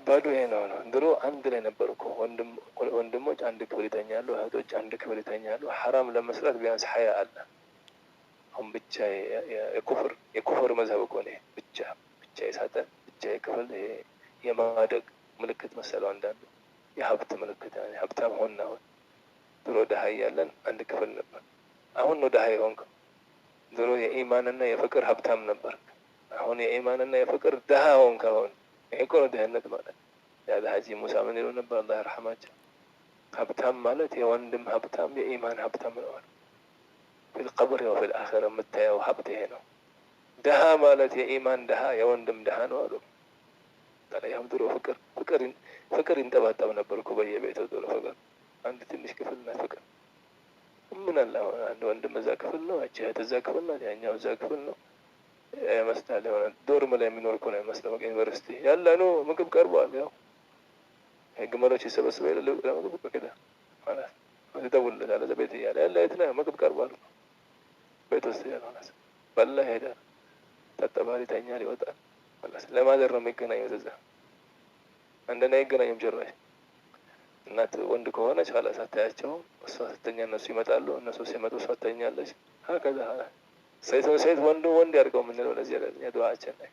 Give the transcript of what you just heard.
ከባዱ ይሄ ነው ነው። ድሮ አንድ ላይ ነበር እኮ፣ ወንድሞች አንድ ክፍል ይተኛሉ፣ እህቶች አንድ ክፍል ይተኛሉ። ሐራም ለመስራት ቢያንስ ሀያ አለ። አሁን ብቻ የኩፍር መዝሀብ እኮ ነው። ብቻ ብቻ የሳጠን ብቻ የክፍል የማደግ ምልክት መሰለው አንዳንዱ፣ የሀብት ምልክት፣ ሀብታም ሆን። አሁን ድሮ ድሀ እያለን አንድ ክፍል ነበር። አሁን ነው ድሀ የሆንከው። ድሮ የኢማንና የፍቅር ሀብታም ነበር። አሁን የኢማንና የፍቅር ድሀ ሆንክ። አሁን ይሄ እኮ ነው ድህነት ማለት። ያለ ሀጂ ሙሳ ምን ይሉ ነበር? አላህ ይርሐማቸው። ሀብታም ማለት የወንድም ሀብታም የኢማን ሀብታም ነው አሉ። ፊል ቀብር ወፊል አኺራ የምታየው ሀብት ይሄ ነው። ድሀ ማለት የኢማን ድሀ የወንድም ድሀ ነው አሉ። ያም ድሮ ፍቅር ፍቅር ፍቅር ይንጠባጠብ ነበር እኮ በየቤቱ ድሮ ፍቅር። አንድ ትንሽ ክፍል ናት ፍቅር። ምን አለ አሁን አንድ ወንድም እዛ ክፍል ነው፣ ያቺ እህት እዛ ክፍል ናት፣ ያኛው እዛ ክፍል ነው ይመስላል። የሆነ ዶርም ላይ የሚኖር እኮ ነው የሚመስለው። በቃ ዩኒቨርሲቲ ያለ ነው፣ ምግብ ቀርቧል። ያው ግመሎች ይሰበስበ ለምግብ ከዳ ማለት ይደውልለታል። እዛ ቤት እያለ ያለ የት ነህ? ምግብ ቀርቧል ቤት ውስጥ እያለ ማለት በላ ይሄዳል፣ ታጠባል፣ ይተኛል፣ ይወጣል። ለማደር ነው የሚገናኙት እዛ። አንደኛ አይገናኙም ጭራሽ። እናት ወንድ ከሆነች ኋላስ አታያቸውም። እሷ ስተኛ እነሱ ይመጣሉ፣ እነሱ ሲመጡ እሷ ትተኛለች። ሀከዛ ሴት ሴት ወንዱ ወንድ ያድርገው የምንለው ለዚህ ለኛ ዱዓችን ላይ